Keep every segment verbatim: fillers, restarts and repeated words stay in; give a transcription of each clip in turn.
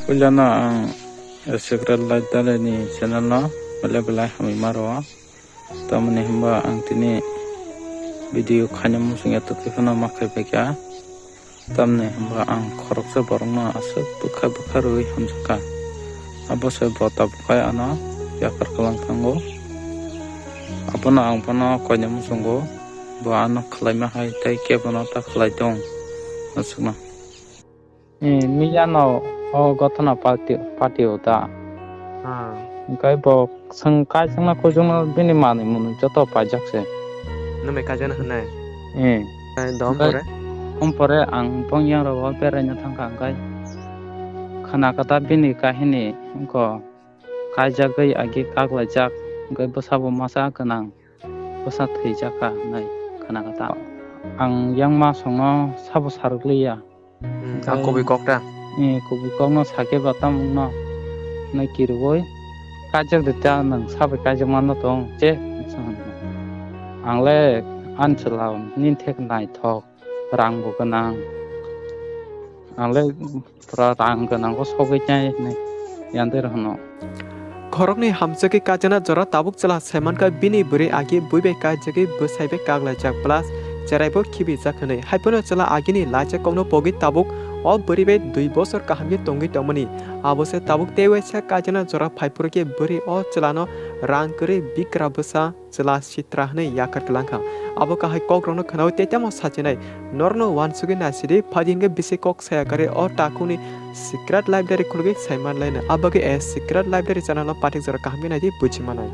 Puilano ang Secret Life Diary ni channel no belai belai hamwi ma rwo. Tamoni hwnba ang tini video khaina muchungya totwi phano ma khai paikha. Tamoni hwnba ang khoroksa borokno aswk bwkha bwkha rwui hamjakha. Abo se bo tabuk khai ano yakar kwlang thango. Abono ang bono koina muchungo. Bo ano khlaima hai tei kebono ta khlai tong. Aswkno. Eh, miyano o gotona party, party o ta. Ah. Hwnkhe bo chwng kaijakna kujakna bini manwi mwnwi joto paijak se. Nwng bai kaijakna hwnwi? Eh. Eh, dom hwnkhe pore? Dom pore ang bong yang rogo beraina thangkha hwnkhe khna kata bini kahini wngkha kaijagwi agi kaklaijak hwnkhe bwsabo masa gwnang bwsa thwijak kha hwnwi khna kata. Ang yang ma songno sabo sarwk liya. Hmm, ang kubui kok ta? Eh, kubui kokno sakhe ba tamo wngno nai kiriboi kaijak de ta nwng sabai kaijak manno tong che. Ang le ani chwla nini thek naithok, rang bo gwnang. Ang le pura rang gwnang bo sogwi nai hinwi yandero hwno. Khoroknwi hamjakgwi kaijakna jora tabuk chwla saimankha bini bwrwi agi bui bai kaijagwi bwsai bai kaklaijak plus cherai bo khibijak hwnwi. Haiphano chwla agini laijak kokno pogwi tabuk o bwrwi bai dui bosor kaham khe tongwi tongmani. Abo se tabuk tei waisa kaijakna jora phaiphuru khe bwrwi o chwlano rang kwrwi bikra bwsa chwla sitra hwnwi yakar kwlangkha. Abo kahai kokrokno khnaui tei tamo sachinai, "Norokno uansugwi naisidi, phaidi hwnkhe bisi kok saya karwi o takhukni Secret Life Diary khulugwi saimanlaino." Abagwi a Secret Life Diary channel no pathik jora kaham khe naidi buji manai.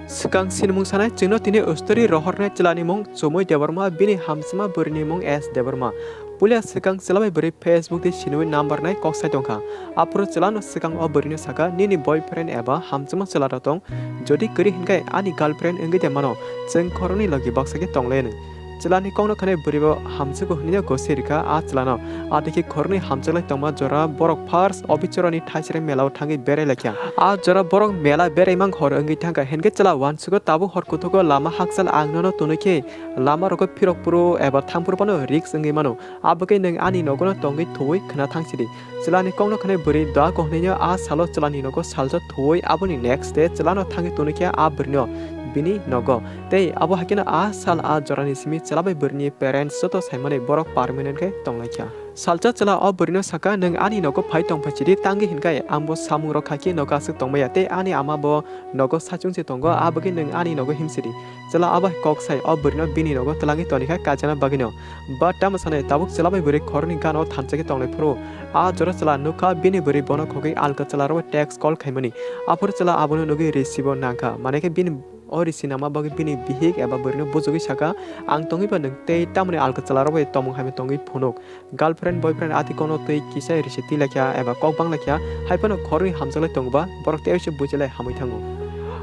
Swkang sinimung sanai chwngno tini story rohornai chwlani mung Chumui Debbarma, bini hamsima bwrwini mung S Debbarma. Puila swkang chwla bai bwrwi Facebook tei sinui number nai kok sai tongkha. Aphuru chwlano swkang o bwrwino sakha, "Nini boyfriend eba hamjakma chwla rok tong, jodi kwrwi hinkhe ani girlfriend wngwi de mano, chwng khoroknwi logi baksa khe tonglai," hwnwi. Chwlani kokno khwnai bwrwibo hamjakgo hwnwi gose rikha a chwlano. Adikhe khoroknwi hamjaklai tongma jora borok first Obichoroni thaisre melao thangwi berai laikha. A jora borok mela berai mang hor wngwi thangkha, hinkhe chwla uansugo tabuk hor kuthugo lama hakchal ang nono tunui khe lama rogo phirok phuru eba thang phuru phano risk wngwi mano. Abagwi nwng ani nogono tongwi thuwi khna thangsidi. Chwlani kokno khwnai bwrwi doa kohnwino a salo chwlani nogo salsa thuwi aboni next day chwlano thangwi tunukhe a bwrwino bini nogo. Tei abo haikheno a sal a jorani simi chwla bai bwrwini parents joto saimani borok permanent khe tonglaikha. Salsa chwla o bwrwino sakha, "Nwng ani nogo phai tongphaisidi, tangwi hinkhai angbo samungrok khaikhe nogo aswk tongmaya tei ani ama bo nogo saichungse tongo, abagwi nwng ani nogo himsidi." Chwla abo hai kok sai o bwrwino bini nogo twlangwi tonikha kaijakna bagwino. But tamo sanai tabuk chwla bai bwrwi khoroknwi gana o thansa khe tonglai phuru. A jora chwla nukha bini bwrwi bono khogwi alka chwla rokbai text call khaimani. Aphuru chwla abono nugwi risi bo nangkha. Manai khe bini o risi nangma bagwi bini bihik eba bwrwino bujugwi sakha, "Ang tongwi ba nwng tei tamoni alka chwla rokbai tongmung hamya tongwi phunuk." Girlfriend, boyfriend ati kono twi kisa risi twi laikha eba kok bang laikha, hai phano khoroknwi hamjaklai tongo ba, borok tei se bujilai hamwi thango.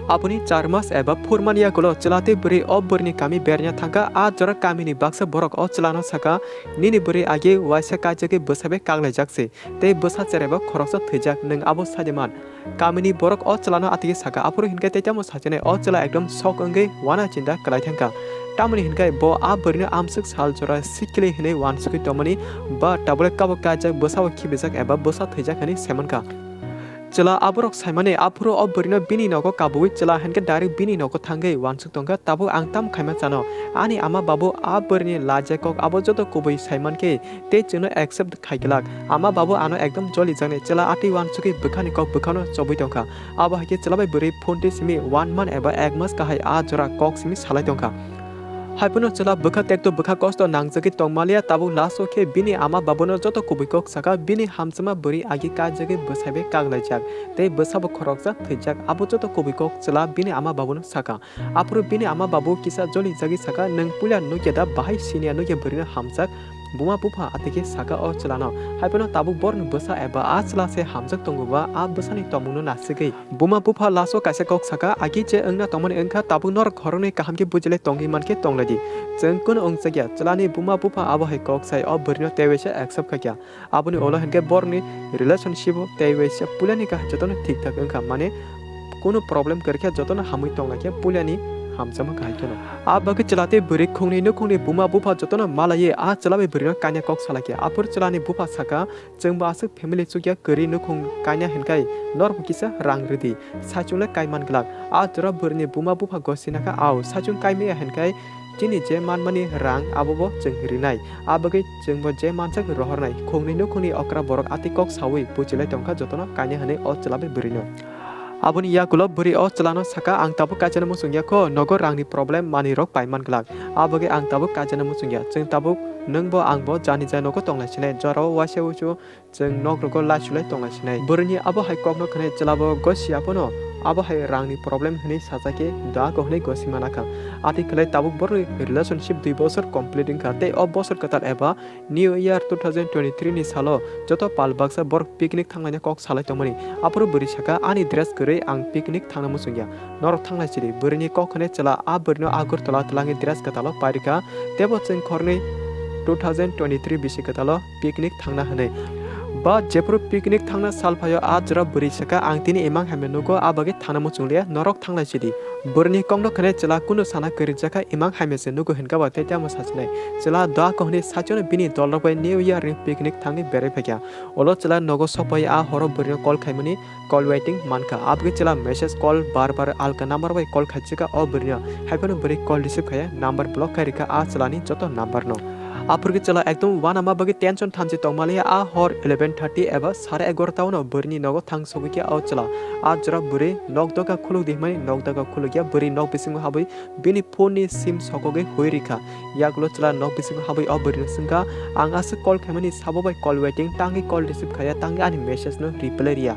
Aboni char mas eba phurmani yagulo chwla tei bwrwi o bwrwini kami berna thangkha. A jora kamini baksa borok o chwlano sakha, "Nini bwrwi agi waisa kaijagwi bwsai bai kaklaijak se, tei bwsa cheraibo khoroksa thwijak, nwng abo sai de man." Kamini borok o chwlano atigi sakha, aphuru hinkhe tei tamo sachinai o chwla ekdom shock wngwi uana chinta kwlai thangkha. Tamoni hinkhe bo a bwrwino amswk sal jora sikli hwnwi uansugwi tongmani ba tabule kabo kaijak bwsabo khibijak eba bwsa thwijak hwnwi saimankha. Chwla aborok saimani aphuru o bwrwino bini nogo kabui chwla hinkhe direct bini nogo thangwi uansuk tongkha, "Tabuk ang tamo khaima chano? Ani ama babu a bwrwini laijak kok abo joto kubui saimankhe tei chwngno accept khai glak. Ama babu ano ekdom jolijaknai." Chwla atwi uansugwi bwkhani kok bwkhano chobwi tongkha. Abo hai khe chwla bai bwrwi phone twi simi one month eba ek mas kahai a jora kok simi salai tongkha. Hai phano chwla bwkha tekto bwkha kosto nangjagwi tongmaliya, tabuk last o khe bini ama babuno joto kubui kok sakha, bini hamjakma bwrwi agi kaijagwi bwsai bai kaklaijak tei bwsabo khoroksa thwijak, abo joto kubui kok chwla bini ama babuno sakha. Aphuru bini ama babu kisa joli jagwi sakha, "Nwng puila nukya da bahai siniya nukya bwrwino hamjak?" Buma bupha atwi khe sakha o chwlano, hai phano tabuk borokni bwsa eba a chwla se hamjak tongo ba a bwsani tongmungno nasigwi. Buma bupha last o kaisa kok sakha, "Agi je wngna tongmani wngkha, tabuk norok khoroknwi kaham khe bujilai tongwi mankhe tonglaidi. Chwng kunu wngchakya." Chwlani buma bupha abo hai kok sai o bwrwino teiwaisa accept khaikha. Aboni ulo hinkhe borokni relationship o tei waisa puilani kaham jotono thik thak wngkha, mane kunu problem kwrwikhe jotono hamwi tonglaikhe puilani hamjakma kahai kheno. A bagwi chwla tei bwrwi khungni nukhungni buma bupha jotono malaiwi a chwla bai bwrwino kaina kok salaikha. Aphuru chwlani bupha sakha, "Chwngbo aswk family chukya kwrwi nukhung kaina hinkhai norokbo kisa rang rwdi. Saichungle kaiman glak." A jora bwrwini buma bupha gosina kha, "Ao, saichung kaimaya hinkhai chini je manmani rang abobo chwng rinai. A bagwi chwngbo je mansak rohornai." Khungni nukhungni okra borok atwi kok saui puchilai tongkha jotono kaina hinwi o chwla bai bwrwino. Aboni yagulo bwrwi o chwlano sakha, "Ang tabuk kaijana muchung ya kho, nogo rangni problem manwi rok paiman glak. A bagwi ang tabuk kaijana muchung ya. Chwng tabuk nwngbo angbo jani jai nogo tonglai sinai. Jorao waisa wuisu chwng nok rogo lai sulai tonglai sinai." Bwrwini abo hai kokno khwnai chwlabo gosi aphano abo hai rangni problem hinwi sajak khe da ko hinwi gosi manakha. Atwi khwlai tabuk borokni relationship dui bosor complete wngkha tei o bosor kwtal eba New Year two thousand twenty-three ni salo joto pal baksa borok picnic thanglaina kok salai tongmani. Aphuru bwrwi sakha, "Ani dress kwrwi ang picnic thangna muchung ya. Norok thanglai sidi." Bwrwini kok hwnwi chwla a bwrwino Agartala twlangwi dress kwtalo pairikha, teibo chwng khornwi two thousand twenty-three bisi kwtalo picnic thangna hwnwi. Ba jephuru picnic thangna sal phaio a jora bwrwi sakha, "Ang tini imang hamya nugo, a bagwi thangna muchung liya, norok thanglai sidi." Bwrwini kokno khwnai chwla kunu sana kwrwngjakha, imang hamya se nugo hinka ba tei tamo sachinai. Chwla doa ko hwnwi saichano bini dolrok bai New Year ni picnic thangwi berai phaikha. Ulo chwla nogo sokphai a horo bwrwino call khaimani call waiting mankha. Abagwi chwla message call bar bar alka number bai call khaijaka o bwrwino. Haiphano bwrwi call receive khaiya number block khai rikha a chwlani joto number no. Aphurkhe chwla ekdom uanama bagwi tension thansi tongmaliya a hor eleven thirty eba sare egarota o no bwrwini nogo thang sogwi khe o chwla. A jora bwrwi nok doga khuluk di hwnmani nok doga khulukya bwrwi nok bisingo habwi bini phone ni sim sokogwi hui rikha. Yagulo chwla nok bisingo habwi o bwrwino swngkha, "Ang aswk call khaimani sabo bai call waiting, tangwi call receive khaiya, tangwi ani message no reply riya.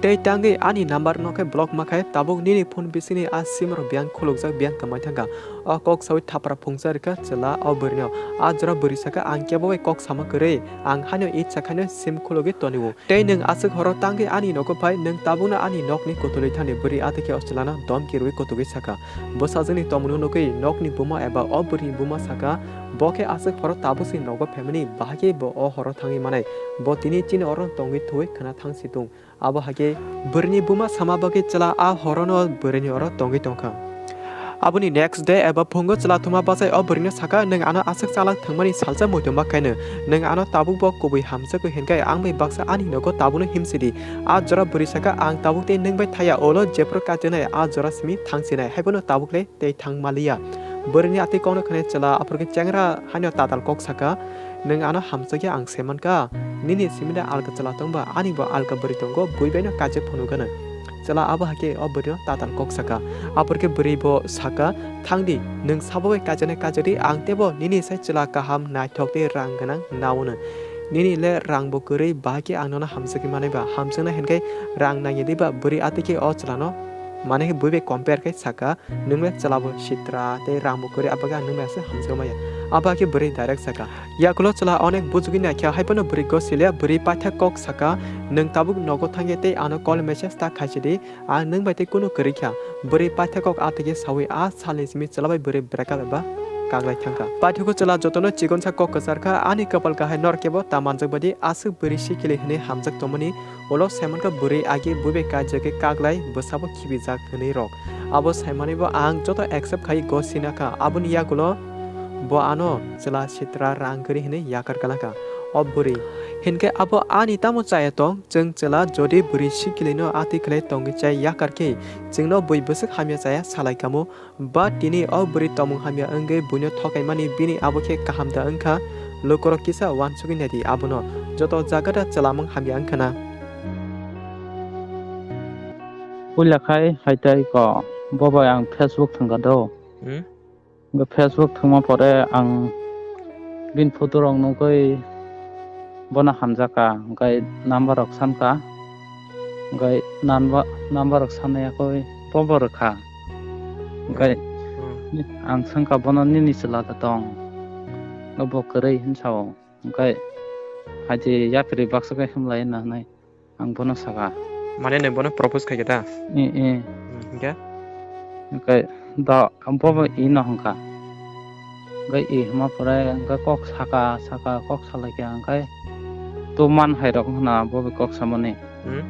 Tei tangwi ani number no khe block ma khai, tabuk nini phone bisingni a sim rok biyang khulukjak, biyang kwmai thangkha." O kok saui thapra phungsa rikha chwla o bwrwino. A jora bwrwi sakha, "Ang kebo bai kok sama kwrwi, ang haino itsa khaino sim khulugwi tonio. Tei nwng aswk horo tangwi ani nogo phai, nwng tabukno ani nokni kutulwi thani." Bwrwi atwkhe o chwlano domki rwui kutugwi sakha. Bwsajwkni tongmungno nugwi nokni buma eba o bwrwini buma sakha, "Bo khe aswk horo tabukse nogo phaimani, bahai khe bo o horo thangwi manai. Bo tini chini oro tongwi thuwi khwna thangsi tung." Abo hai khe bwrwini buma sama bagwi chwla a horono bwrwini oro tongwi tongkha. Aboni next day eba phungo chwla thuma bachai o bwrwino sakha, "Nwng ano aswk chalak thwngmani salsa muitu ma khaino. Nwng ano tabuk bo kubui hamjakwi hinkhe ang bai baksa ani nogo tabukno himsidi." A jora bwrwi sakha, "Ang tabuk tei nwng bai thaya, ulo jephru kaijaknai a jora simi thangsinai, haiphano tabuk le tei thang maliya." Bwrwini atwi kokno khwnai chwla aphurkhe chengra haino tatal kok sakha, "Nwng ano hamjakya ang se mankha, nini simi da alka chwla tongba, ani bo alka bwrwi tongo, bui baino kaijak phunukgano." Chwla abo hai khe o bwrwino tatal kok sakha. Aphurkhe bwrwi bo sakha, "Thangdi, nwng sabo bai kaijaknai kaijakdi, ang teibo nini sai chwla kaham, naithok tei rang gwnang naono. Nini le rang bo kwrwi, bahai khe ang nono hamjakgwi manai ba, hamjaknai hinkhe rang nangya di ba?" Bwrwi atwi khe o chwlano manai khe bui bai compare khe sakha, "Nwng le chwla bo sitra tei rang bo kwrwi, abo khe ang nwng bai aswk hamjakmaya." Abo khe bwrwi direct sakha. Yakulo chwla onek bujugwi naikha, haiphano bwrwi gosiliya, bwrwi paithak kok sakha, "Nwng tabuk nogo thangya tei ano call message ta khaisidi, ang nwng bai tei kunu kwrwi kha." Bwrwi paithak kok atwkhe saui a salni simi chwla bai bwrwi breakup eba kaglai thangkha. Paithago chwla jotono chikonsa kok kwcharkha, "Ani kwpal kahai nor kebo ta manjak badi aswk bwrwi sikili hwnwi hamjak tongmani." Ulo saimankha bwrwi agi bui bai kaijagwi kaglai bwsabo khibijak hwnwi rok. Abo saimanwibo ang joto accept khai gosina kha. Aboni yagulo bo ano chwla sitra rang kwrwi hwnwi yakar kana kha. O bwrwi hinkhe abo ani tamo chaya tong? Chwng chwla jodi bwrwi sikilino atwi khlai tongwi chai yakar khe chwngno bui bwswk hamya chaya salai kamo? Ba tini o bwrwi tongmung hamya wngwi buino thokaimani bini abo khe kaham da wngkha? Lukurok kisa uansugwi naidi abono, joto jaga da chwlamung hamya wngkha na? Puila khai haitai ko, bo bai ang Facebook thwngkha do. Hmm? Bo Facebook thwngma pore ang bini photo rok nugwi bono hamjakha, hwnkhe number rok sankha, hwnkhe number, number rok sanwi yakwi bobo rwkha. Hwnkhe hmm, ang swngkha bono, "Nini chwla da tong?" Hwnkhe bo kwrwi hinwi sao. Hwnkhe hai di yapri baksa khe himlai hinna hwnwi ang bono sakha. Mane nwng bono propose khaikha da? Eh, eh. Hmm, hwnkhe? Hwnkhe da bobo ino hwnkha. Hwnkhe i hwnma pore hwnkhe kok saka, saka kok salaikha hwnkhe to man hai rok hwnna bobo kok samani. Hmm?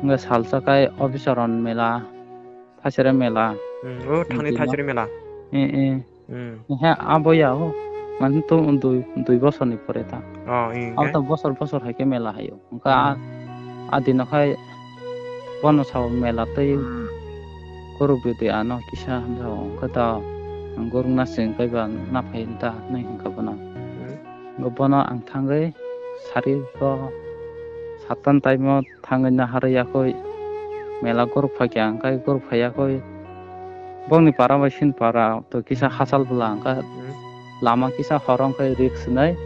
Hwnkhe salsa khai officer on mela. Thaisere mela. Hmm, o thangni Thaisuri mela. Eh, eh. Hmm. He abo ya o. Mane to dui, dui bosor ni pore ta. Oh, eh, abo okay. To bosor bosor hai khe mela hai o. Hwnkhe a, hmm, a dino khai bono sao mela tei, hmm, khorok bwtwi ano kisa hwnjao. Hwnkhe to ang gorok na swng kaiba na phai ta nai hwnkha bono. Hmm. Hwnkhe bono ang thangwi sari o satan taimo thangwi naharwi yakwi mela gorok phaikha, hwnkhe gorok phaiya khe bongni para bai sini para to kisa hachal bwla hwnkhe, hmm, lama kisa hor wngkhe risk nai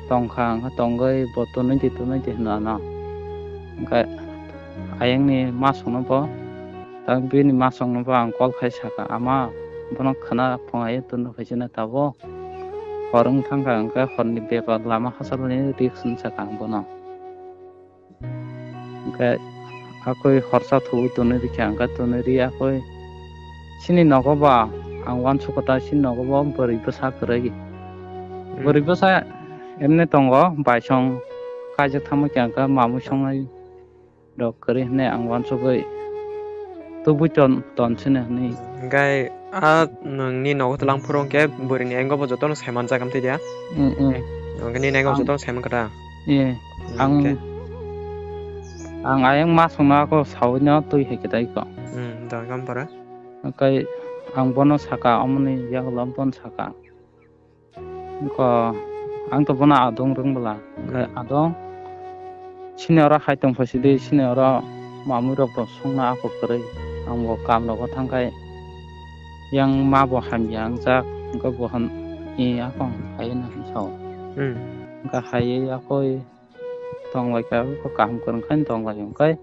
tongkha, hwnkhe tongwi bo tonwi di, tonwi di hwnwi ano. Hwnkhe ayangni masongno bo, tak bini masongno bo ang call khai sakha, "Ama, bono khwna phungai tonwi phaisana tabuk." Hor wng thangkha, hwnkhe horni bebak lama hachalni risk wng sakha ang bono. Hwnkhe akoi horsa thuwi tonwi rikha, hwnkhe tonwi ri akoi chini nogo ba ang uansukha ta, chini nogo bo bwrwi bwsa kwrwi. Hmm. Bwrwi bwsa emne tongo, baisong kaijak thangma khe hwnkhe mamwi songnai rok kwrwi hwnwi ang uansugwi tubui ton, ton sini hwnwi. Hwnkhe a nwngni nogo twlang phuru hwnkhe bwrwini angle bo jotono saimanjak amtwi dia? Mm, mm. Hwnkhe nini angle bo jotono saimankha da? Ang, eh, hmm, ang, okay, ang ayang masongno ako sawino twi hai khe tei ko. Hmm, doi gam pore. Hwnkhe ang bono sakha, omoni yagulo bono sakha. Ko, ang to bono adong rwng bwla. Hwnkhe adong, sini oro hai tong phaisidi, sini oro mamwi rok bo songna ako kwrwi. Ang bo kam rogo thangkhai, yang ma bo hamya wngjak, hwnkhe bo hwn, i akong hai hwnwi sao. Hmm. Hwnkhe hai akoi tonglaikha, kaham kwrwngkhaino tonglaio hwnkhe.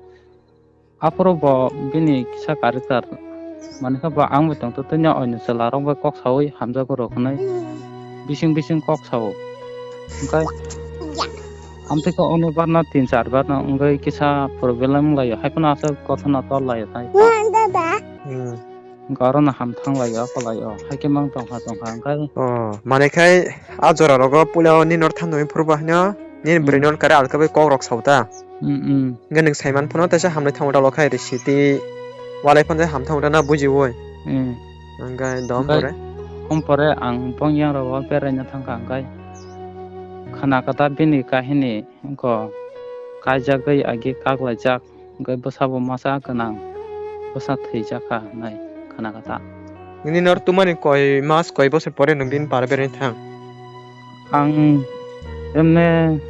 Aphuru bo bini kisa character, mani khe bo ang bai tongtwtwino oino chwlarok bai kok saui hamjago rok hwnwi bising bising kok sao. Hwnkhe amtwi khe ono barno tin char barno wngwi kisa problem wnglaio, hai phano aswk kothona torlaio tai. Hmm. Hwnkhe orono ham thanglaio, aphalaio, hai khe mang tongkha tongkha hwnkhe. Oh, mane khai a jora rogo puila nini nor thangwi phuru bo haino nini, hmm, bwrwi nor kare alka bai kok rok sao ta. Hmm, hmm. Hwnkhe nwng saiman phano teisa hamlai thango da lo khai risi tei walai phano ham thango da na bujiui. Hmm. Hwnkhe dom pore. Hwnkhe pore ang bong yang rogo beraina thangkha hwnkhe khwna kwta bini kahini wngkha kaijagwi agi kaklaijak. Hwnkhe bwsabo masa gwnang, bwsa thwijakha hwnwi khwna kha ta. Nini nor tumani koi mas, koi bosor pore nwng bini para berani thang? Ang emne,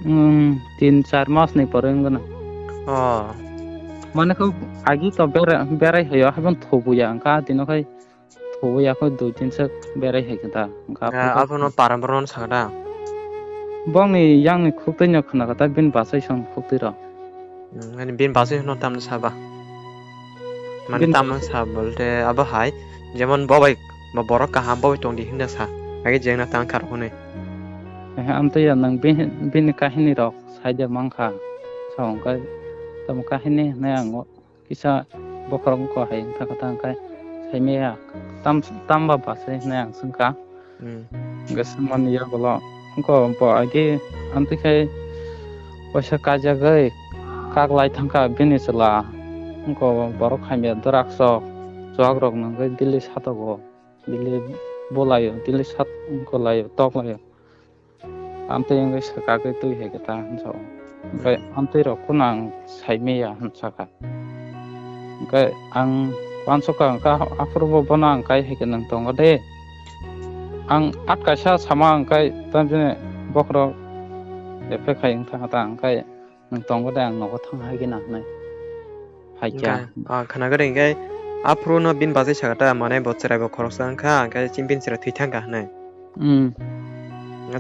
mm, tin char mas ni pore wngna. Oh. Mane khe agi to bera-, berai hoyo, haibon thobuya, wngkha tino khai Thuwi yakho dui tin sek berai hai khe ta. Hwnkha, ah, aphuru abono paran borok no sakha da? Bongni yang ni khuktwi no khwna kha ta, bini bachai song khuktwi rok. Hmm, ani bini bachai no tamno saba? Mane bini tamno bachai sa bolte abo hai, jemon bo bai, bo borok kaham bo bai tong di hinda sa. Age jeng na tang kha rok hwnwi. Eh, amtwi ya nang bini, bini kahini rok sai de mang kha. Sa hwnkhe tamo kahini hwnwi ang o. Kisa bokhorok wngkha hai wngkha khe ta hwnkhe saimaya tam, tamba bachai hinwi ang swngkha. Hmm. Hwnkhe swngmani yagulo wngkha bo agi amtwi khai waisa kaijagwi kaklai thangkha bini chwla. Wngkha borok hamya drugs rok, chuak rok nungwi daily satogo, daily bolaio, daily sat wngkha laio, tok laio. Amtwi wngwi swkagwi twi hai khe ta hwnjao. Hwnkhe amtwi rok phano ang saimaya hwn sakha. Hwnkhe ang uansukha, hwnkhe aphuru bo bono ang kai hai khe nwng tongo de. Ang at kaisa sama hwnkhe tamjani bokhorok effect khai wngkha ta hwnkhe nwng tongo de, ang nogo thang hai khe nang hwnwi. Hai kya? Hwnkhe, ah, khwna gari hwnkhe aphuru no bini bachai sakha ta, mane bo chwrai bo khoroksa wngkha, hwnkhe chini bini chwrai thwi thangkha hwnwi. Hmm.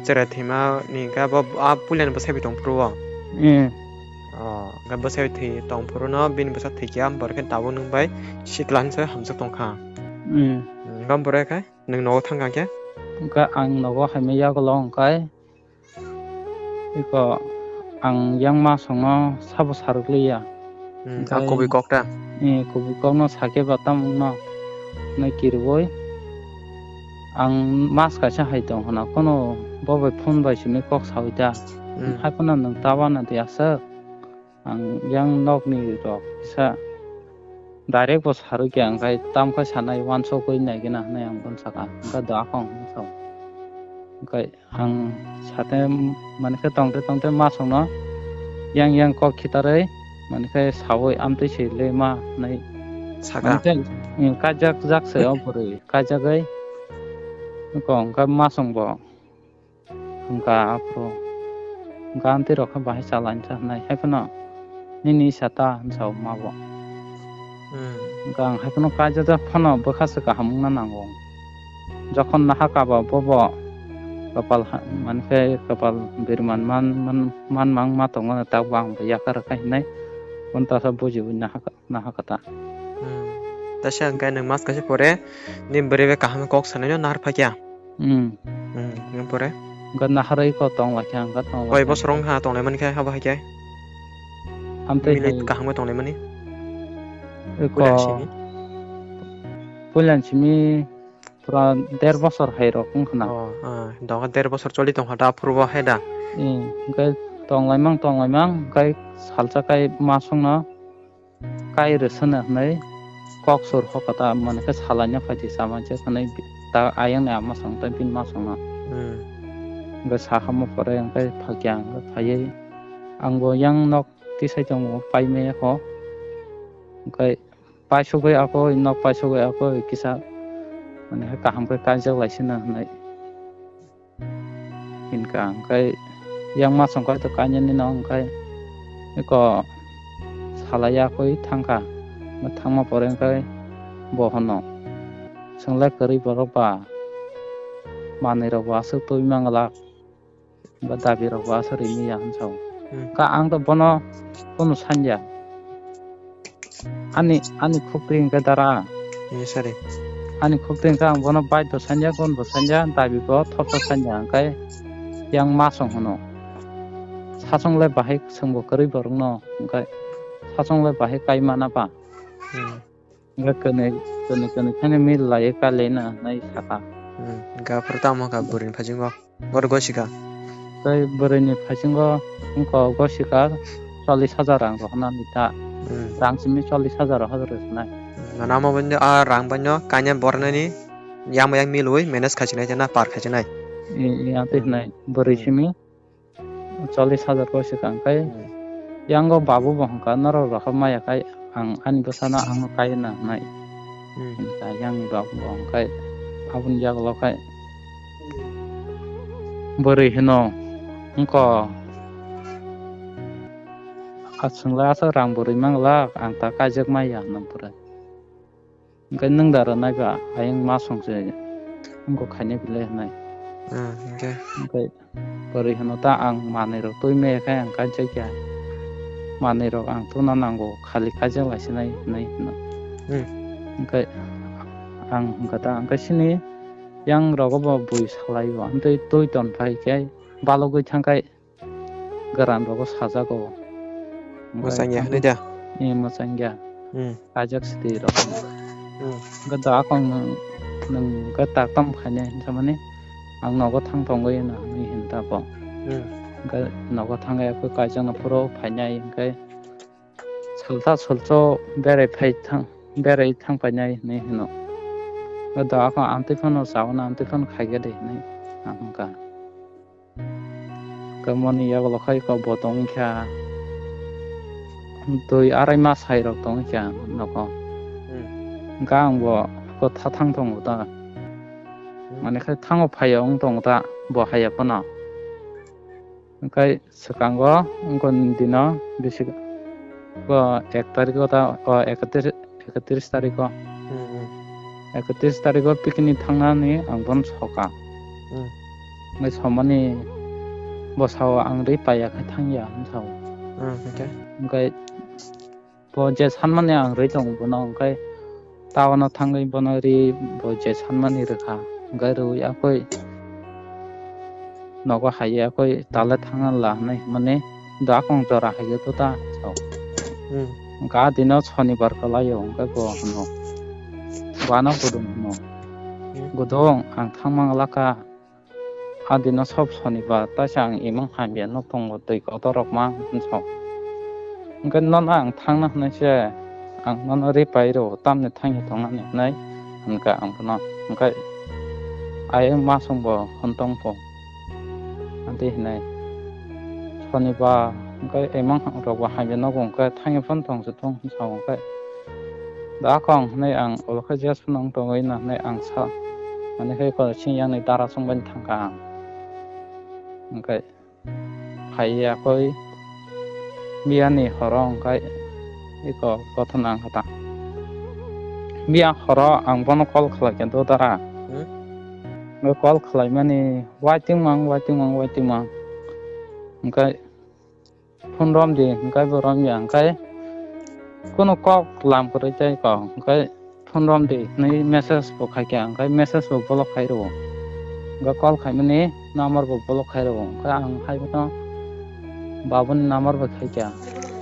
Chwrai thwima ni hwnkhe abo a puila ni bwsai bai tong phuru o. Hmm. Oh, hwnkhe bwsai bai thwi tong phuru no bini bwsa thwi kya, borok khe tabuk nwng bai sikla hinwi hamjak tong kha. Hmm. Hwnkhe borok khe nwng nogo thang kha khe? Hwnkhe ang nogo hai ma yagulo hwnkhe Iko ang yang masongno sabo sarwk liya. Hmm, a kubui kok ta? Eh, kubui kokno sakhe ba tamo wngno hwnwi kiribwi ang mas kaisa hai tong hwna, kono bo bai phone bai simi kok saui ta. Hmm. Hai phano nwng ta uanadi aswk. Ang yang nokni rok kisa Direct bo sarwi khe ang khai tam khai sanai uansukwi naigwna hwnwi ang bono saka. Hwnkhe do akong hwnwi sao. Hwnkhe ang sate mankhe tongte tongte masongno yang yang kok khitarwi mankhe saui amtwi se le ma hwnwi Saka. Mankhe, eh, kaijak jak se o bwrwi kaijagwi kok hwnkhe masongbo. Hwnkha aphuru hwnkha amtwi rok khe bahai chalainsa hwnwi hai phano nini isa ta hwnsa o ma bo. Hmm. Hwnkha ang hai phano kaijajak phano bwkha se kaham wngna nango. Jokhon naha kaba bobo kwpal ha-, mankhe kwpal birman man, man, man mang ma tongo tak bo ang bo yakar kha hinai. Bono tasa bujiwi naha ka-, naha kata. Hmm. Tasa hwnkhe nwng mas kaisa pore nini bwrwi bai kaham kok sanaino nahar phakya. Hmm. Hmm, nwng pore? Hwnkhe naharwi kok tong laikha, hwnkhe tong Koi laikha. Bosor wngkha tong laimani khe, habo hai khe? Amtwi Minute hai. Kaham khe tong laimani? Eko Puila simi? Puila simi pura der bosor hai rok wngkha na. Oh, ah, doga der bosor choli tongkha da, aphuru bo hai da? Hmm, hwnkhe tong laimang, tong laimang, hwnkhe salsa kai masongno kai rwsana hwnwi kok sur hokha ta, mane khe salaina phaidi chama se hwnwi ta ayang ni ama song tei bini ma songno. Hmm. Hwnkhe sakha mo pore hwnkhe phakya hwnkhe phaiwi ang bo yang nok tisai tongo paimaya kho. Hwnkhe paisugwi ako nok paisugwi ako kisa mane khe kaham khe kaijak laisina hwnwi. Hinkha hwnkhe yang masong kaitor kainwino hwnkhe eko salai yakwi thangkha. Thangma pore hwnkhe bo hwno, "Chwngla kwrwi borok ba? Manwirok bo aswk twi manglak, ba dabirok bo aswk rimwi ya," hwnsa o. Hmm. Ka ang to bono kunu sanya. Ani, ani khuk twi hwnkhe dara. Eh, sorry. Ani khuk twi hwnkhe ang bono bike bo sanya, gun bo sanya, dabi bo thopsa sanya, hwnkhe yang masong hwno. Sachwng le bahai chwng bo kwrwi borok no, hwnkhe sachwng le bahai kai mana ba? Hmm. Hwnkhe kwnwi, kwnwi, kwnwi kheno mil lai kale na nai saka. Hmm, hwnkhe aphuru tamo kha bwrwini phasingo? Boro gosika. Tei bwrwini phasingo wngkha gosika chollish hajar rang rohornani ta. Hmm. Rang simi chollish hajar rohor rwnai. Hmm, mane amo bini a rang bini kainwi bornani yang bai yang milwi manage khaisinai tei na par khaisinai. I, i, ang twi Hmm. Hwnai bwrwi Hmm. Simi chollish hajar gosika hwnkhe Hmm. Yango babu bo hwnkha norok rohor maya khai ang ani bwsano ang no kai na hwnai. Hmm. Hwnkha yang ni bab bo hwnkhe aboni yagulo khai bwrwi hino wngko, "Aswk le aswk rang bwrwi manglak, ang ta kaijak maya," hwnwi pore. Hwnkhe nwng da rwnai ba ayang ma song se wngkha khainai belai hwnai. Ah, hwnkhe? Hwnkhe bwrwi hino ta ang manwi rok twi maya khai ang kaijak ya. Manwi rok ang tuna nango khali kaijak lai sinai hinwi hino. Hmm. Hwnkhe ang hwnkha ta hwnkhe sini yang rogo bo bui salai o amtwi twi ton phai khe balogwi thang khai. Garan rogo sajago. Mwchangya hwnwi da? Eh, mwchangya. Hmm. Kaijak sidi rok. Hmm. Hwnkhe da akong nwng, nwng hwnkhe tak tamo khainai hinsa mani ang nogo thang tongwi hwnwi hinta bo. Hmm. Hwnkhe nogo thangwi kaijak no phuru phainai hwnkhe salsa salso berai phai thang, berai thang painai hinwi hino. Hwnkhe da akong amtwi phano chauna amtwi phano khaikhe de hinwi ang hwnkha. Hwnkhe moni yagulo khai kok bo tongkha, dui arai mas hai rok tongkha nogo. Hmm. Hwnkhe ang bo kotha thang tongo ta. Hmm. Mane khai thango phaiya wng tongo ta bo haiya phano. Hwnkhe swkango wngkha dino bisi bo ek tariko ta, o ekatris, ekatris tariko. Hmm, hmm. Ekatris tariko picnic thangnani ang bono soka. Hmm. Hwnkhe somani bwsao ang rwi paiya khe thangya hwn sao. Hmm, hwnkhe? Hwnkhe bo je sanmani ang rwi tongo bono, hwnkhe tabano thangwi bono rwi bo je sanmani rwkha. Hwnkhe rwi akoi nogo hai akoi tale thangna la hwnwi hwnmani do akong jora hai khe tuta sao. Hmm. Hwnkhe a dino sonibar kwlaio hwnkhe bo hwno, bo ano gudung hwno, Hmm. "Gudung, ang thangma glak kha. A dino sob sonibar, taisa ang imang hamya no tongo twi kotor rok ma," hwn sao. Hwnkhe nono ang thangna hwnwi se ang nono ri pai rw tamni thangwi tongnani hwnwi hwnkha ang bono. Hwnkhe ayang masongbo hwn tongpho. Amtwi hwnwi sonibar hwnkhe emang rokbo hamya nogo hwnkhe thangwi phano tongsa thung hwnsa hwnkhe. Da kong hwnwi ang ulo khe jes phano wng tongwi na hwnwi ang sa, hwnwi khe kosing yakni dara chwngbaini thangkha ang. Hwnkhe phaiya koi biyani horo hwnkhe iko kothon ang kha ta. Biya horo ang bono call khlaikha do dara. Hmm? Bo call khlaimani waiting mang, waiting mang, waiting mang. Hwnkhe phone romdi, hwnkhe bo romya, hwnkhe kunu kok lam kwrwi tei kok, hwnkhe phone romdi hwnwi message bo khaikha, hwnkhe message bo block khai rwo. Hwnkhe call khaimani number bo block khai rwo. Hwnkhe ang hai bono babuni number bai khaikha.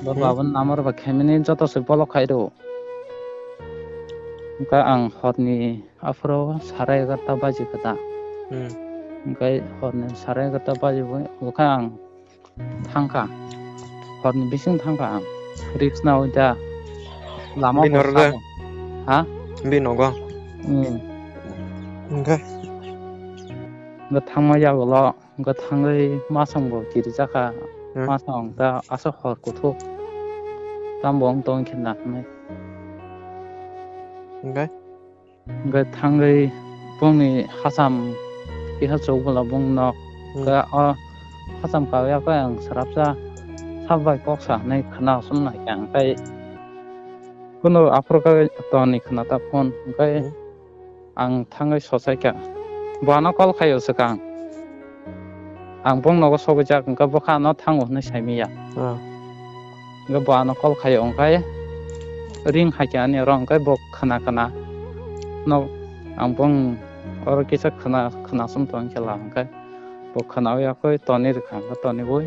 Bo Hmm. babuni number bai khaimani joto se block khai rwo. Hwnkhe ang horni aphuru sare egarta baji kha ta. Hmm. Hwnkhe horni sare egarta baji bo, hwnkhe ang thangkha. Horni bising thangkha ang. Risk na oi da. Lama Bini bo oro sabo. Ha? Bini nogo. Hmm. Hwnkhe? Hwnkhe thangma yagulo, hwnkhe thangwi masong bo kirijakha. Hmm. Masong ta aswk hor kuthuk. Tamo wng tong khe na hwnwi. Hwnkhe? Hwnkhe thangwi bongni hacham kiha chukbwla bongno Hmm. khe o hacham kawya khe ang swrapsa sabai kok sa hwnwi khna sumnai khe ang tei kunu aphuru khe toni khna ta phone hwnkhe Hmm. ang thangwi sochai kha. Bo ano call khaio swkang. Ang bong nogo sogwi jak hwnkhe bwkha ano thango hwnwi saimanya. Ah. Hwnkhe bo ano call khaio hwnkhe ring hai khe ani oro hwnkhe bo khna khna. No ang bong oro kisa khna khna sum tong khe la hwnkhe bo khna wi akhoi toni rwkha hwnkhe toni bui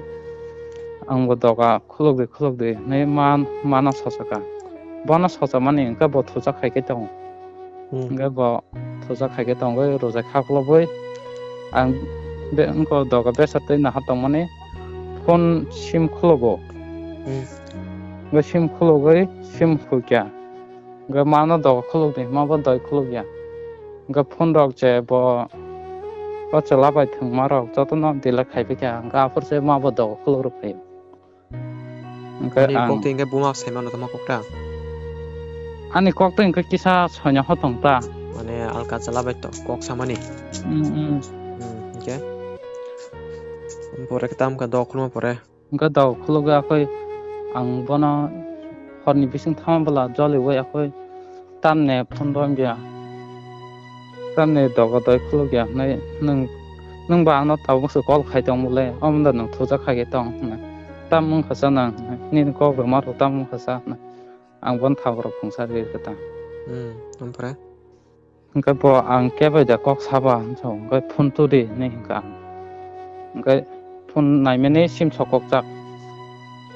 ang bo doga khulukdi khulukdi hwnwi man mano sochaka. Bono sochamani hwnkhe bo thuchak hai khe tongo. Hmm. Hwnkhe bo thuchak hai khe tongwi rwjak kha khulobwi ang be wngkha doga besa twi naha tongmani phone sim khulogo. Hmm. Bo sim khulogwi sim khulkya. Hwnkhe mano doga khulokdi hima bo doi khulokya. Hwnkhe phone rok je bo o chwla bai thwngma rok jotono delete khai phikya. Hwnkhe aphuru se ma bo doga khulok rw phaio. Hwnkhe Ani ang kok twi hwnkhe buma sai mano tamo kok ta? Ani kok twi hwnkhe kisa soino hotong ta. Mane alka chala bai to kok samani. Mm, mm. Hmm, hwnkhe? Pore khe tam kha dok khulma pore. Hwnkhe dok khulugwi akhoi ang bono horni bising thangma bwla joliui akhoi tamni phone romya. Tamni dogo doi khulukya hwnwi nwng, nwng ba ano tabuk se call khai tong bole, omono nwng thujak khai khe tong hwnwi. Tam wngkha sa nang hwnwi, nini kok rwma rw tam wngkha sa hwnwi. Ang bono thabrok phungsa rwui khe ta. Hmm, ompore? Hwnkhe bo ang kebo da kok saba hwnsa, hwnkhe phone turi hwnwi hwnkha ang. Hwnkhe phone naimani sim sokokjak.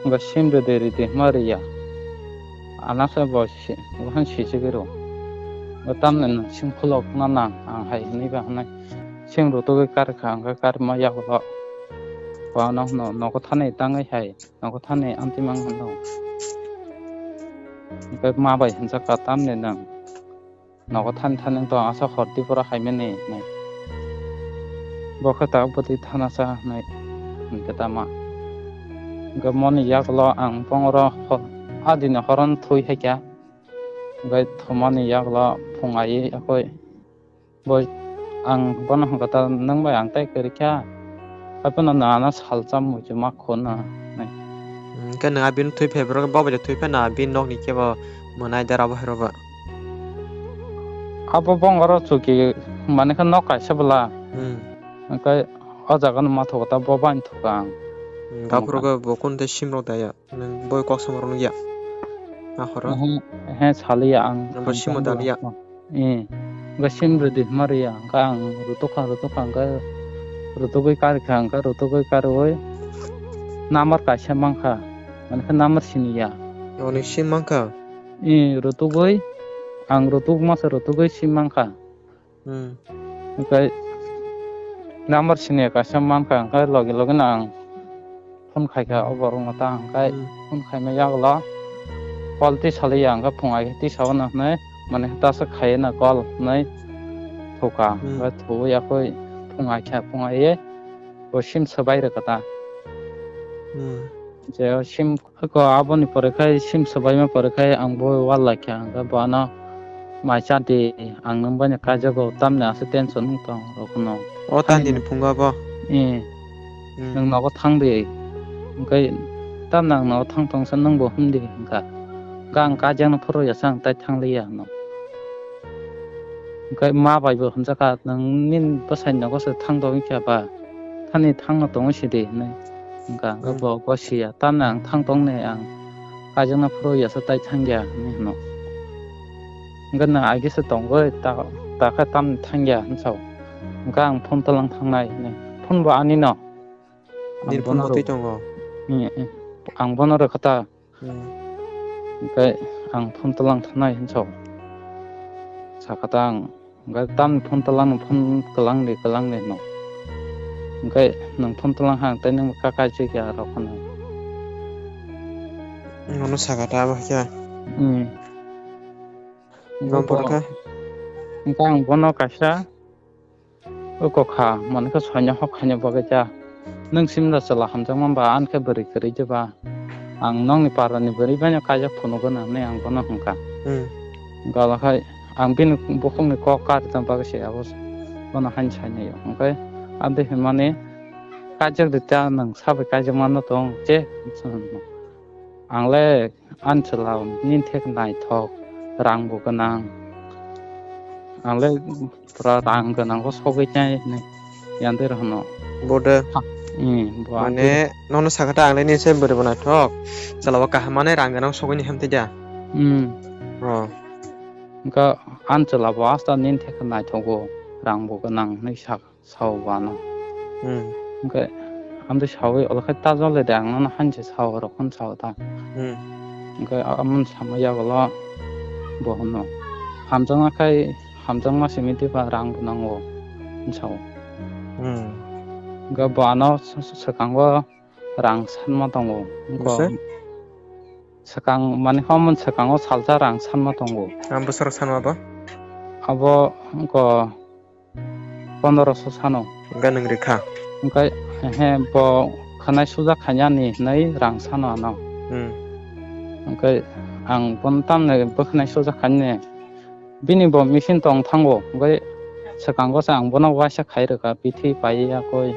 Hwnkhe sim rwdi rwdi hwnma rwya. Ano se bo si-, bo han sichigwi rw. Bo tamni nwng sim khulokna nang ang hai hwnwi ba hwnwi. Sim rutugwi karkha, hwnkhe karma yagulo. Bo ano hwno nogo thani tangwi hai, nogo thani amtwi mang hwno. Hwnkhe ma bai hwnjakha tamni nwng. Nogo thani thani wng tong, asa hor Tripura haimani hinwi. Bo khe tabuk bwtwi thana cha hinwi hinkhe tama. Hinkhe moni yagulo ang bongoro ho-, adini horo thwi haikha. Hinkhe thumani yagulo phung aiwi yakwi bo ang bono hinkhe ta nwng bai ang tei kwrwikha. Haiphano nana salsa muchuma khuna nai. Hmm, khe nwng abini thwi phai borok bo bai thwi phai na abini nokni kebo mwnai dara bo hai rw ba. Abo bongoro chuki mani khe nok kaisa bwla. Hmm. Hwnkhe o jaga no ma thogo ta bo bai thwkha ang. Hmm, gaphuru khe bo kun tei sim rok daya. Nwng boi kok sama rok nukya. Ahoro. He, he, saliya ang. Nwng bo ang simo tang daliya. Bwla. Eh, hwnkhe sim rwdi hwnma rwya, hwnkhe ang rwtwkha, rwtwkha, hwnkhe rwtwgwi karikha, hwnkhe rwtwgwi karwi number kaisa mankha, mankhe number siniya. Oni sim mankha? Eh, rwtwgwi, ang rwtwk masa rwtwgwi sim mankha. Hmm. Hwnkhe number siniya kaisa mankha, hwnkhe logi logi no ang phone khaikha o borokno ta, hwnkhe Hmm. phone khaima yagulo. call twi salaiya, hwnkhe phung ai twi sao no hwnwi, mane tasa khaiya na call hwnwi thuka. Hmm. Hwnkhe thuwi yakui phung ai kha, phung ai ye bo sim swbai rwkha ta. Hmm. Je sim ko aboni pore khai sim swbaima pore khai ang bo wal laikha, hwnkhe bo ano mai cha di, ang nwng bai no kaijago, tamni aswk tension wng tong rok no. O tani ni phungo bo. Eh. Hmm. Nwng nogo thang di. Hwnkhe tamni ang nogo thang tong sa nwng bo hwn di hwnkha. Hwnkhe ang kaijakno phuru ya sa ang tai thang liya hwno. Hwnkhe ma bai bo hwnjakha, "Nwng nini bwsai nogo se thang tong kha ba? Thani thangno tongwi sidi," hwnwi. Hwnkha, hwnkhe hmm, bo gosiya, "Tamni ang thang tong ne, ang kaijakno phuru ya sa tai thang ya," hwnwi hwno. Hwnkhe, "Nwng agisa tongwi, ta, ta khe tamni thang ya," hwn sao. Hwnkhe ang phone twlang thangnai hwnwi. Phone bo ani no. Ang nini phone bono bo twi rw-, tongo. Eh, eh. Ang bono rwkha ta. Hmm. Hwnkhe ang phone twlang thanai hwn sao. Sakha ta ang, hwnkhe tamni phone twlang, phone kwlang di, kwlang di hwno. Hwnkhe nwng phone twlang ha, tei nwng kha kaijak ya rok hwnwi. Nono sakha ta abo khe. Hmm. Hwnkhe bo, hwnkhe ang bono kaisa O kokha, mani khe soino hok khaina bagwi cha. Nwng simda chwla hamjakma ba, ani khe bwrwi kwrwi de ba? Ang nokni parani bwrwi baino kaijak phunukgwna hwnwi ang bono hwnkha. Hmm. Gala khai ang bini bukhukni kok karitna bagwi se abo bono haino sainai. Hwnkhe aboni hinmani kaijak de ta, nwng sabai kaijak manna tong che. Ang le ani chwla nini thek naithok, rang bo gwnang. Ang le pura rang gwnang bo sogwi nai hinwi yandwi rw hwno. Bo de. Ha, hmm, bo mane, nono sakha ta ang le nini se bwrwi bo naithok. Chwla bo kaham mane rang gwnang sogwi ni hamtwi da. Hmm. Oh. Hwnkhe ani chwla bo asta nini thek naithogo, rang bo gwnang hinwi sakha. Sao bo ano. Hmm. Hwnkhe amtwi saui, "Olo khai ta jole de, ang nono haino se sao," rok hwn sao ta. Hmm. Hwnkhe amoni samwi yagulo bo hwno, "Hamjakma khai, hamjakma simi twiba rang bo nango," hwn sao. Hmm. Hwnkhe bo ano s-, s-, swkango rang sanma tongo. Hwnkhe bwswk? Swkang, mani, hwnmani swkango salsa rang sanma tongo. Ang bwswk rok sanma bo? Abo wngkha pondoroso sano. Hwnkhe nwng rikha? Hwnkhe, he, bo khwnai suja khainani hinwi rang sano ano. Hmm. Hwnkhe ang bono tamni bwkhwnai suja khainani. Bini bo machine tong thango, hwnkhe swkango se ang bono uaisa khai rwkha, bithi paiya koi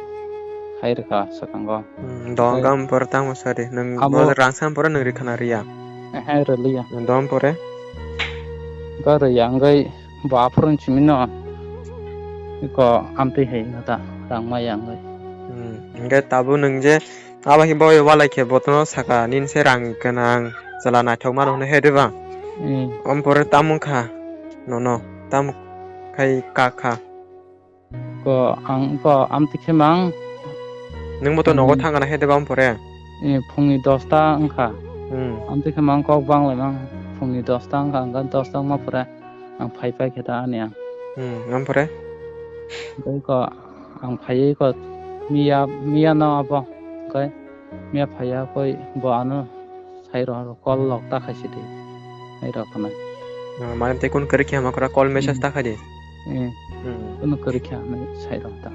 khai rwkha swkango. Hmm, dong hwnkhe gam pore tamo sari, nwng abo bo rang san pore nwng rikha na riya? Ehe, rwliya. Nwng dong pore? Hwnkhe rwya, hwnkhe bo aphuru simi no eko amtwi hai no ta rang maya hwnkhe. Hmm, hwnkhe tabuk nwng je Abo khe bo walai khe botono saka, "Nini se rang gwnang, chwla naithok mano," hwnwi he de ba? Hmm. Om pore tamo wngkha nono, tamo khai ka kha? Ko ang ko amtwi khe mang. Nwng bo to nogo hmm, thang gana he de ba om pore? Eh, phungni dosta wngkha. Hmm. Amtwi khe mang kok bang lai mang. Phungni dosta wngkha, wngkha dosta wngma pore ang phai phai khe ta ani ang. Hmm, om pore? Tei ko ang phaiwi ko miya, miya no abo, hwnkhe miya phaiya koi bo ano sai rw, call log ta khai sidi, hai rw khna. Ah, mane tei kun kwrwi khe hama kwra call message hmm, ta khai di. Eh, hmm, kunu kwrwi khe hwnwi sai rw ta.